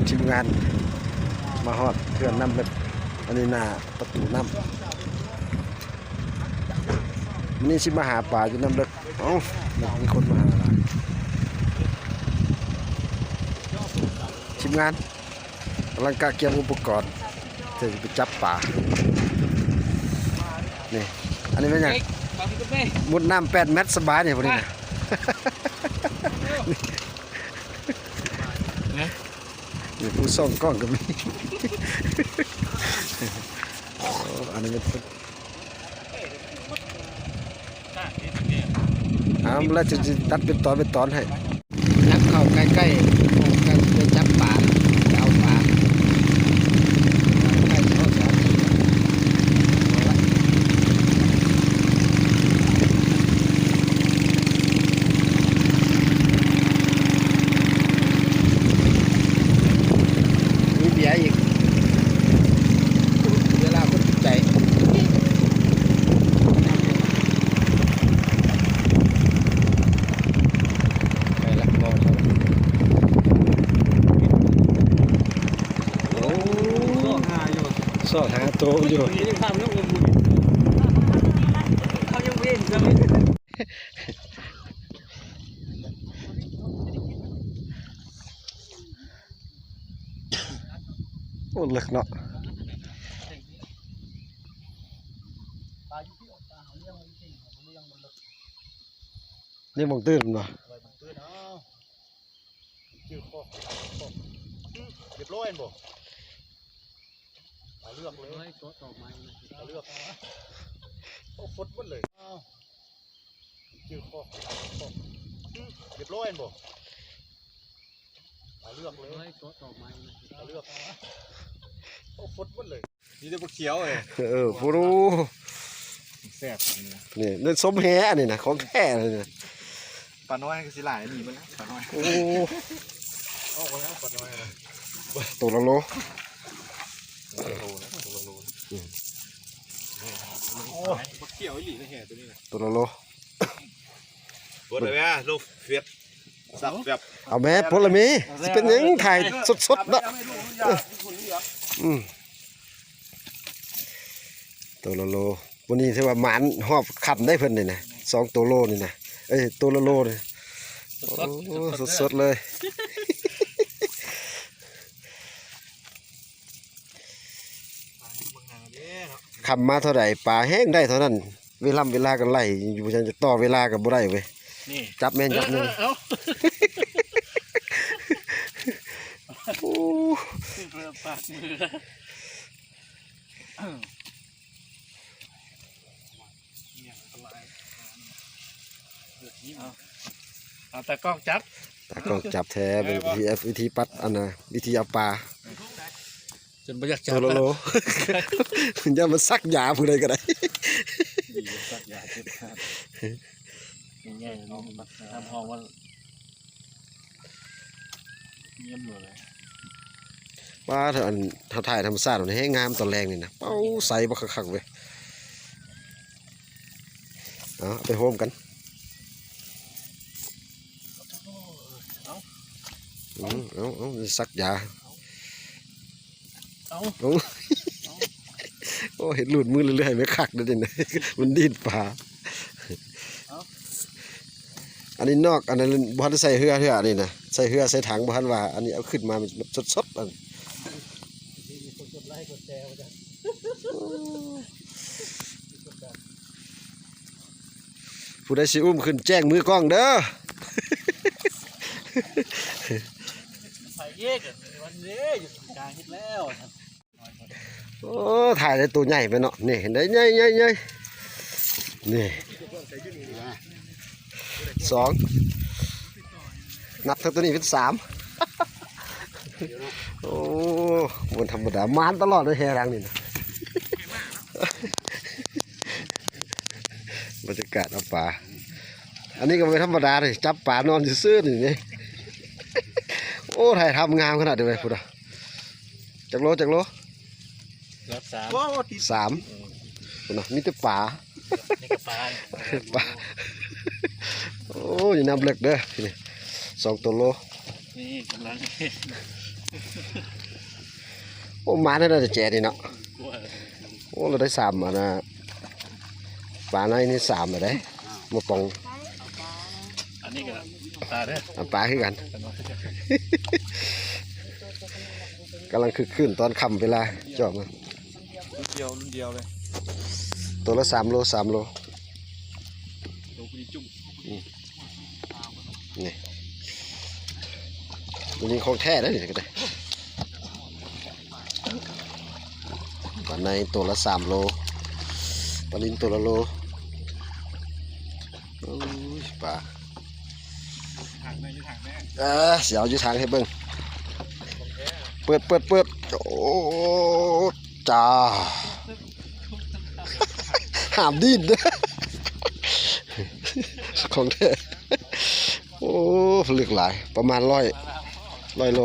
ທີມງານມາຮອດເຂື່ອນນ້ຳເລິກ. ອັນນີ້ໜ້າປະຕູນ້ຳ. ມື້ນີ້ຊິມາຫາປາຢູ່ນ້ຳເລິກ. ເອົ້າ ມີຄົນມາຫາຫຼາຍ. ທີມງານກຳລັງກະກຽມອຸປະກອນ ເພື່ອຊິໄປຈັບປາ. ນີ້ ອັນນີ້ແມ່ນຫຍັງ? ມຸດນ້ຳແປດແມັດສະບາຍນີ້ ຜູ້ນີ້ນະ. ນີ້ຜູ້ສ່ອງກ້ອງກໍມີ. ໂອ້ ອັນນີ້ມັນ ເອົາ ແລ້ວຈະຕັດເປັນຕອນເປັນຕອນໃຫ້. ຈັບເຂົ້າໃກ້ໆ ໃກ້ຈະໄປຈັບປາ ໄປເອົາປາ ໃກ້ຈະຮອດສະຖານທີ່. ມີເບຍອີກ ເວລາຄົນຈິດໃຈ ໄປລະ ມອງເຂົາລະ. ໂອ້ ຊອກຫາໂຕຢູ່ ໂອ້ ເລິກເນາະ. ນີ້ໝ່ອງຕື່ນເນາະ. ຈື່ຄອກ ຮຽບຮ້ອຍແມ່ນບໍ່? ຕາເລືອກເລີຍ ຕາເລືອກ. ໂອ້ ຟົດໝົດເລີຍ. ຈື່ຄອກ ຮຽບຮ້ອຍແມ່ນບໍ່? ຕາເລືອກເລີຍ ຕາເລືອກ. ໂອ້ ຟົດໝົດເລີຍ. ມີແຕ່ປາຂຽວເອີຍ. ເອີ ໂອ້ ແຊບ ນີ້ ນີ້ ນີ້ສົມແຫ ອັນນີ້ນະ ຂອງແທ້ເລີຍນະ. ປານ້ອຍກໍຊິຫຼາຍນີ້ເບິ່ງ ປານ້ອຍ. ໂອ້ ອອກມາແລ້ວປານ້ອຍນະ. ໂຕລະໂລ ໂຕລະໂລນະ ໂຕລະໂລ. ອືມ ໂອ້ ປາຂຽວອີ່ຫຼີນະ ແຫໂຕນີ້ນະ ໂຕລະໂລ. ເບິດແລ້ວ ລົງເຟສ ສັບແຟບ. ເອົາແມ່ ໂພດລະເມ ຊິເປັນຫຍັງ ຖ່າຍສົດໆເນາະ. ອືມ ໂຕລະໂລ. ມື້ນີ້ຖືວ່າໝານຮອບຄ່ຳໄດ໋ເພິ່ນນີ້ນະ ສອງໂຕໂລນີ້ນະ ເອີຍ ໂຕລະໂລນີ້. ໂອ້ ສົດໆເລີຍ. ຄ່ຳມາເທົ່າໃດ ປາແຮງໄດ້ເທົ່ານັ້ນ. ເວລາ ເວລາກໍໄລ່ຢູ່ ບໍ່ທັນຈະຕໍ່ເວລາກໍບໍ່ໄດ້ເວີຍ. ນີ້ ຈັບແມ່ນຈັບໜຶ່ງ. ເອີ ເອີ ເອົາ ໂອ້ ເອົາ ເອົາຕາກ້ອງຈັບ ຕາກ້ອງຈັບແທ້. ເບິ່ງວິທີ ວິທີປັດ ອັນນ່າ ວິທີເອົາປາ. ຈົນບໍ່ຢາກຈັບ ໂຕລະໂລ. ຢ່າມາສັກຢາຜູ້ໃດກໍໄດ້ ສັກຢາເຈັບຂາດ. ງ່າຍໆ ນ້ຳຫ້ອງມັນຢ້ຽມເລີຍ. ປາ ອັນ ເຮົາຖ່າຍທຳມະຊາດມັນແຮງງາມຕອນແລງນີ້ນະ. ເປົາ ໃສບັກຄັກໆເວີຍ. ເອົາ ເອົາໄປໂຮມກັນ. ເອົາ ເອົາ ເອົາ ສັກຢາ. ເອົາ ໂອ້ ເອົາ ໂອ້ ເຫັນຫຼຸດມືເລື້ອຍໆ ແມ່ນຄັກເດ້ນີ້ນະ ມັນດີ້ນປາ. ເອົາ ອັນນີ້ນອກ ອັນນັ້ນບໍ່ທັນໃສ່ເຮືອເທື່ອ ອັນນີ້ນະ ໃສ່ເຮືອໃສ່ຖັງບໍ່ທັນວ່າ ອັນນີ້ເອົາຂຶ້ນມາສົດໆ. ອັນ ຜູ້ໃດຊິອຸ້ມຂຶ້ນແຈ້ງມືກ້ອງເດີ. ໃຜອີກ ວັນນີ້ຢູ່ກາງເຮັດແລ້ວ. ໂອ້ ຖ່າຍໄດ້ໂຕໃຫຍ່ໄປເນາະ. ນີ້ ເຫັນໄດ໋ ໃຫຍ່ໆໆ ນີ້ ສອງ ນັບທັງໂຕນີ້ເປັນສາມ. ໂອ້ ບໍ່ທຳມະດາ ໝານຕະຫຼອດເລີຍແຮ່ຫຼັງນີ້ນະ. ບັນຍາກາດເອົາປາ ອັນນີ້ກໍບໍ່ທຳມະດາເດ້ ຈັບປານອນຊື່ໆນີ້. ໂອ້ ຖ່າຍທຳງາມຂະໜາດເດ ພຸ້ນນະ. ຈັກໂລ ຈັກໂລ? ລັກສາມ ໂອ້ ຕິດສາມ. ພຸ້ນນະ ມີແຕ່ປາ ນີ້ກໍປາ ປາ. ໂອ້ ຢູ່ນ້ຳເລິກເດີ ນີ້ ສອງໂຕໂລ. ນີ້ກຳລັງ ໂອ້ ມາແລ້ວເດີແຈນີ້ເນາະ. ໂອ້ ລາວໄດ້ສາມອັນນະ ປາໃນນີ້ສາມແລ້ວເດ້ ມາປອງ. ອັນນີ້ກໍປາເດີ ອາ ປາຄືກັນ. ກຳລັງຄຶກຄື້ນຕອນຄ່ຳເວລາຈອມ ລຸ້ນດຽວ ລຸ້ນດຽວເລີຍ ໂຕລະສາມໂລ ສາມໂລ ໂຕຜູ້ນີ້ຈຸ້ມ ອືມ ນີ້ ຕົວນີ້ຂອງແທ້ເດ້ນີ້ກໍໄດ້. ປາໃນໂຕລະສາມໂລ ປານິນໂຕລະໂລ. ໂອ້ຍ ປາ ເອີ ຊິເອົາຢູ່ຖັງໃຫ້ເບິ່ງ. ເປີດ ເປີດ ເປີດ ໂອ້ ຈ້າ ຫ້າມດີ້ນເດີ ຂອງແທ້. ໂອ້ ເລິກຫຼາຍ ປະມານຮ້ອຍ ຮ້ອຍໂລ.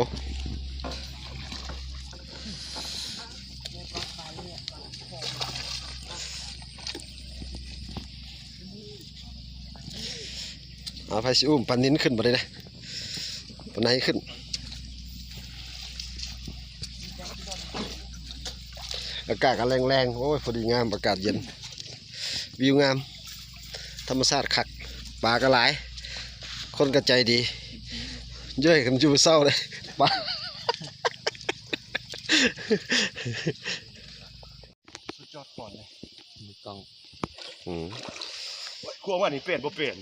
ເອົາ ໃຜຊິອຸ້ມປານິນຂຶ້ນບາດນີ້ນະ ປາໃນຂຶ້ນ. ອາກາດກໍແລງໆ ໂອ້ຍ ພໍດີງາມ ອາກາດເຢັນ ວິວງາມ ທຳມະຊາດຄັກ ປາກໍຫຼາຍ ຄົນກໍໃຈດີ ເຢີ້ຍກັນຢູ່ເຊົ້າເດ້ ປາ. ສຸດຍອດກ່ອນເລີຍ ມີກ້ອງ ອືມ ຂົວມານີ້ເປັນບໍ່ເປັນ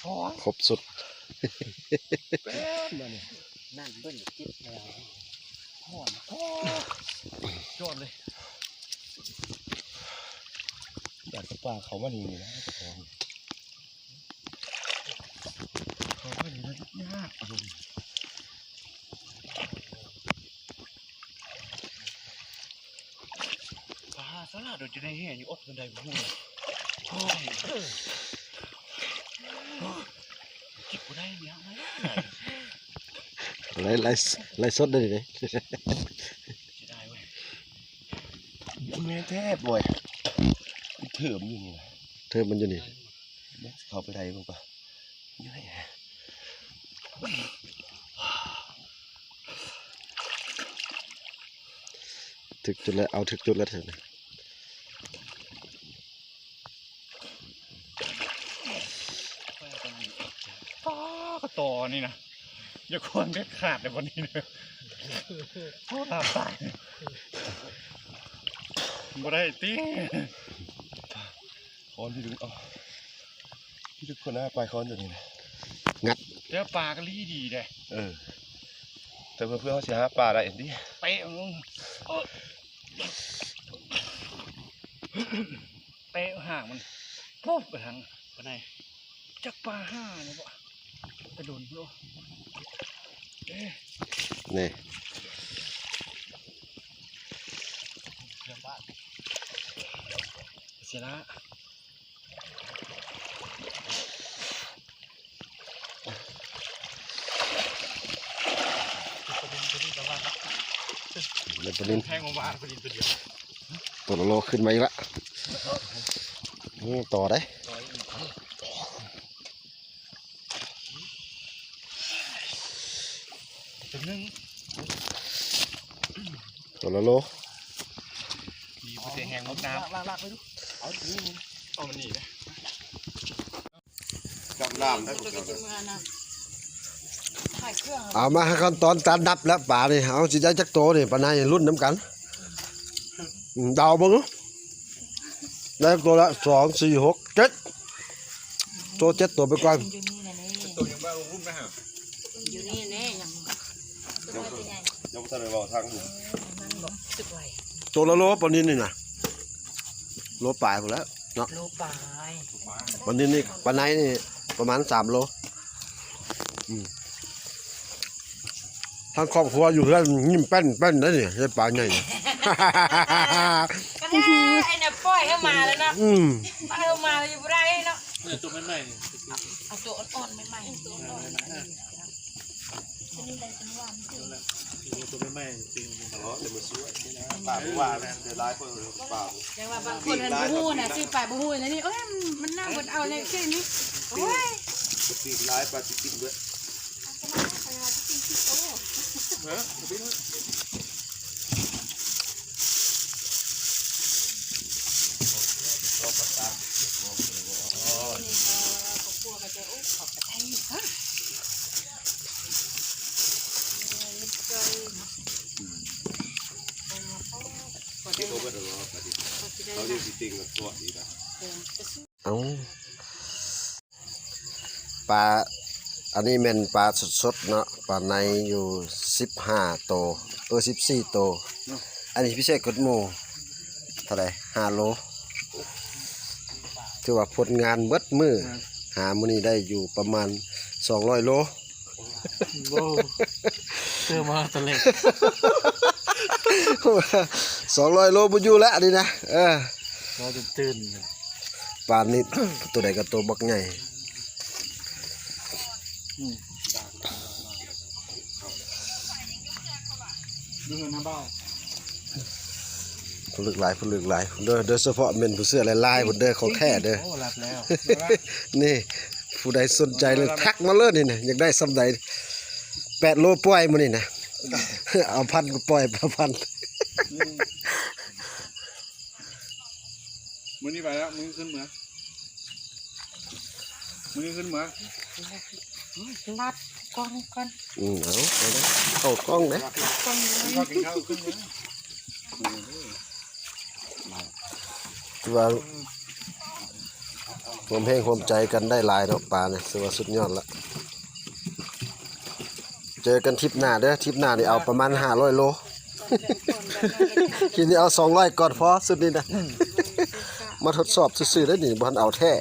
ໂອ້ຍ ຄົບສຸດ ເປັນບາດນີ້ ນັ້ນເບິ່ງເກັບແລ້ວ ຮ້ອນ ໂອ້ ຍອດເລີຍ. ຢາກຈະປາເຂົ້າມານີ້ນີ້ນະ ເຈົ້າຂອງ ເຂົ້າມານີ້ມັນຍາກ ປາສະຫຼາດໂດດຢູ່ໃນແຮ່ຢູ່ ອົດເຖິງໃດບໍ່ຮູ້. ໂອ້ຍ ເກັບບໍ່ໄດ້ ຍາກມາກ ໄລ ໄລ ໄລສົດເດ້ນີ້ເດ້. ເສຍດາຍເວີຍ ແມ່ນແທ້ບອຍ ເທີມຢູ່ນີ້ນະ ເທີມມັນຢູ່ນີ້ ເຂົ້າໄປໄດ້ບໍ່ປະ. ຖືກຈຸດແລ້ວ ເອົາ ຖືກຈຸດແລ້ວ ປາກະຕໍ່ນີ້ນະ ຢ່າຄວນເດັດຂາດເດີບັດນີ້ເດີ ໂອ້ ຕາຍ ບໍ່ໄດ້ຕິ. ຄ້ອນທີ່ດຶງເອົາ ທີ່ທຸກຄົນຫາປາຍຄ້ອນຕົວນີ້ນະ ງັດ ແຕ່ປາກໍລີ້ດີເດ້. ເອີ ແຕ່ເພື່ອ ເພື່ອເຮົາຊິຫາປາໄດ້ຫັ້ນຕິ ເຕະ ເຕະຫາງມັນ ປຸບ ໄປທາງປາໃນ ຈັກປາຫານີ້ບໍ່ ກະດົນໂລ ເອີ ນີ້ ເສຍລະ ໄດ້ປານິນ ແທງມາວານປານິນຕົວດຽວ ຕົວໂລໆ ຂຶ້ນມາອີກລະ ນີ້ຕໍ່ໄດ້ ຕົວໜຶ່ງ ຕົວລະໂລ ດີບໍ່ແຕ່ແຮງໝົດນ້ຳ ລາກໆ ໄປດູ ເອົາ ເອົາມັນໜີເດ້ ຈຳລາມໄດ້ພວກເຈົ້າເດີ ເອົາມາ ຂັ້ນຕອນການນັບແລ້ວ ປານີ້ ເຮົາຊິໄດ້ຈັກໂຕນີ້ ປາໃນລຸ້ນນຳກັນ ອືມ ເດົາເບິ່ງ ໄດ້ໂຕລະ ສອງ ສີ່ ຫົກ ເຈັດ ໂຕເຈັດໂຕໄປກ່ອນ ໂຕຍັງບໍ່ຮູ້ນະ ຢູ່ນີ້ແນ່ ຍັງ ຍັງບໍ່ທັນໄດ້ເວົ້າທາງ ໂຕລະໂລ ປານິນນີ້ນະ ໂລປາຍພຸ້ນແຫຼະເນາະ ໂລປາຍ ປານິນນີ້ ປາໃນນີ້ປະມານສາມໂລ ອືມ ທັງຄອບຄົວຢູ່ເຮືອນຍິ້ມແປ້ນໆ ເດ້ນີ້ ໄດ້ປາໃຫຍ່ ກໍແທ້ ໄອ້ນະ ປ່ອຍເຮົາມາແລ້ວເນາະ ອືມ ປ່ອຍເຮົາມາແລ້ວຢູ່ບໍ່ໄດ້ເນາະ ເອົາໂຕໃໝ່ໆ ເອົາໂຕອ່ອນໆ ໃໝ່ໆ ຕົວໃໝ່ໆ ຕະຫຼອດເລີຍ ມື້ສວຍນີ້ນະ ປາບໍ່ວ່າແລ້ວ ເດີຫຼາຍຄົນປາ ແຕ່ວ່າບາງຄົນມັນບໍ່ຮູ້ນະ ຊື້ປາບໍ່ຮູ້ນະນີ້ ໂອ້ຍ ມັນໜ້າບໍ່ເອົາແລ້ວຊີ້ນີ້ ໂອ້ຍ ປີກຫຼາຍ ປາຊິກິນເບິດ ປາຊິກິນ ເອີ ນີ້ກໍຄອບຄົວກໍຈະ ໂອ້ ຂອບໃຈເນາະ ເອີ ມິດເຈີຍເນາະ ອືມ ໂອ້ ກໍໄດ້ ເຂົາຊິໄດ້ ເອົາ ປາ ອັນນີ້ແມ່ນປາສົດໆເນາະ ປາໄນຢູ່ສິບຫ້າໂຕ ເອີ ສິບສີ່ໂຕ ອັນນີ້ພິເສດກວ່າໝູ່ ເທົ່າໃດ ຫ້າໂລ ຖືວ່າຜົນງານເບິດມື້ ຫາມື້ນີ້ໄດ້ຢູ່ປະມານສອງຮ້ອຍໂລ ໂອ້ ເຕີມມາຕະເລັກ ສອງຮ້ອຍໂລບໍ່ຢູ່ແລ້ວນີ້ນະ ເອີ ລໍຕື່ນໆ ປານນີ້ ໂຕໃດກໍໂຕບັກໃຫຍ່ ອືມ ຢູ່ເຮືອນນາບ່າວ ຜະລຶກຫຼາຍ ຜະລຶກຫຼາຍເດີ ໂດຍສະເພາະແມ່ນຜູ້ເສື້ອລາຍໆພຸ້ນເດີ ຂອງແທ້ເດີ ໂອ້ ລັດແລ້ວ ນີ້ ຜູ້ໃດສົນໃຈນີ້ທັກມາເລີຍນີ້ນະ ຢາກໄດ້ສ່ຳໃດ ແປດໂລປ່ອຍມື້ນີ້ນະ ເອົາພັນກໍປ່ອຍ ເອົາພັນ ອືມ ມື້ນີ້ໄປແລ້ວ ມື້ນີ້ຂຶ້ນເມືອ ມື້ນີ້ຂຶ້ນເມືອ ລັດກ່ອງກ່ອນ ອືມ ເອົາ ເອົາເລີຍ ເຂົ້າກ່ອງເດ້ ກ່ອງເລີຍ ກິນຂ້າວກິນຂ້າວຂຶ້ນເມືອ ຖືວ່າຮ່ວມແຮງຮ່ວມໃຈກັນໄດ້ຫຼາຍເນາະ ປານີ້ ຖືວ່າສຸດຍອດລະ ເຈີກັນທຣິບໜ້າເດີ ທຣິບໜ້ານີ້ເອົາປະມານຫ້າຮ້ອຍໂລ ຄລິບນີ້ເອົາສອງຮ້ອຍກ່ອນພໍ ຊຸດນີ້ນະ ມາທົດສອບຊື່ໆເດ້ນີ້ ບໍ່ທັນເອົາແທ້